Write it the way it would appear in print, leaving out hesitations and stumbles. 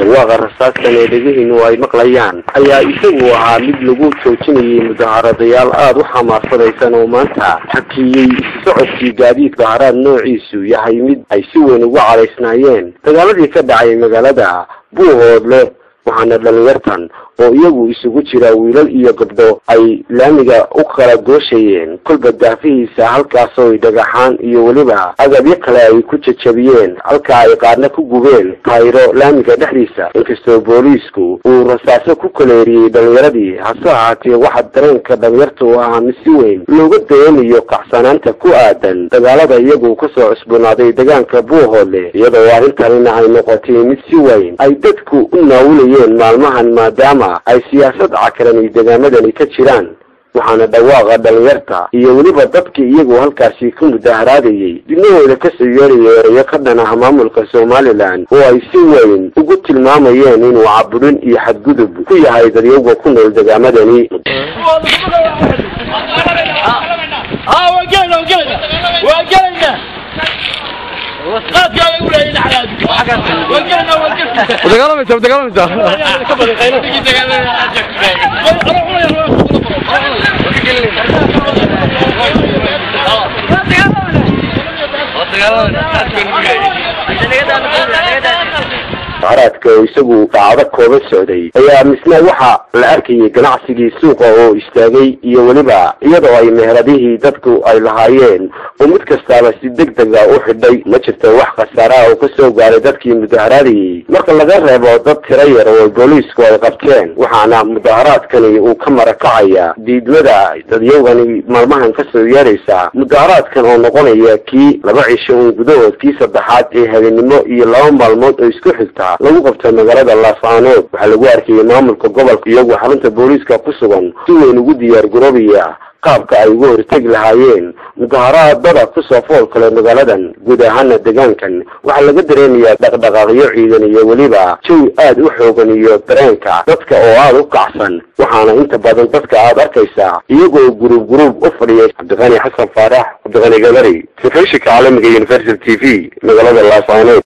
Dhawaaqa rasaastan ee dhegihiinu ay maqlayaan ayaa isagu ahaa mid lagu joojinayay mudaharadayaal aada u xamaasadaysan oo maanta xakiyey isu socodkii gaadiid mudaharaad noociisu yahay mid ay si weyn ugu cadaysnaayeen dagaaladii ka dhacay magaalada Buuhoodle. Waxaana dhalinyartan oo iyagu isugu jira wiilal iyo gabdho ay laamiga u kala gooshayeen kolba daafihiisa, halkaasoo ay dhagaxaan iyo weliba agabyo kale ay ku jajabiyeen, halka ay qaarna ku gubeen taayiro laamiga dhexdiisa. Inkastoo booliisku uu rasaaso ku kaleeriyey dhalinyaradii, hase ahaatee waxaa dareenka dhalinyarta u ahaa mid si weyn looga dareemayo kacsanaanta ku aadan dagaalada iyagu kasoo cusboonaaday deegaanka Buuhoodle, iyadoo arrintanina ay noqotay mid si weyn ay dadku u naawilayeen maalmahan, maadaama ay siyaasad cakaran iyo deegaamadani ka jiraan. Waxaana dhawaaqa dhalinyarta iyo weliba dadkii iyagu halkaasi ku mudaharaadayay dibnahooda kasoo yeeraya erayo ka dhan ah maamulka Somaliland oo ay si weyn ugu tilmaamayeen inuu caburin iyo xadgudub ku yahay dadyowga ku nool deegaamadani. Dagaalamaysa. Mudaharaadka oo isagu saacado kooban socday ayaa misna waxaa la arkayay ganacsigii suuqa oo istaagay, iyo weliba iyadoo ay meheradihii dadku ay lahaayeen oo mid kastaaba si deg dega u xidhay. Ma jirto wax khasaaraha oo kasoo gaaray dadkii mudaharaadayay marka laga reebo dad tiro yar oo booliisku ay qabteen. Waxaana mudaharaadkani uu ka marakacaya diidmada dadyowgani maalmahan kasoo yeeraysa, mudaharaadkan oo noqonaya kii 2 cisho uun gudahood kii saddexaad ee habeenimo iyo 2 maalmood oo isku xigta lagu qabto magaalada Laascaanood. Waxaa lagu arkayay maamulka gobolka iyagu xarunta booliiska ku sugan si weyn ugu diyaar garoobaya qaabka ay uga hortegi lahaayeen mudaharaadada kusoo fool kale magaaladan. Guud ahaana deegaankan waxaa laga dareemayaa dhaqdhaqaaqyo ciidan iyo weliba jawi aada u xoogan iyo dareenka dadka oo aada u kacsan, waxaana inta badan dadka aada arkaysaa iyagoo guruub guruub u fadhiya. Cabdiqani Xasan Faarax, Cabdiqani Gabari, telefishinka caalamiga Universal TV, magaalada Laascaanood.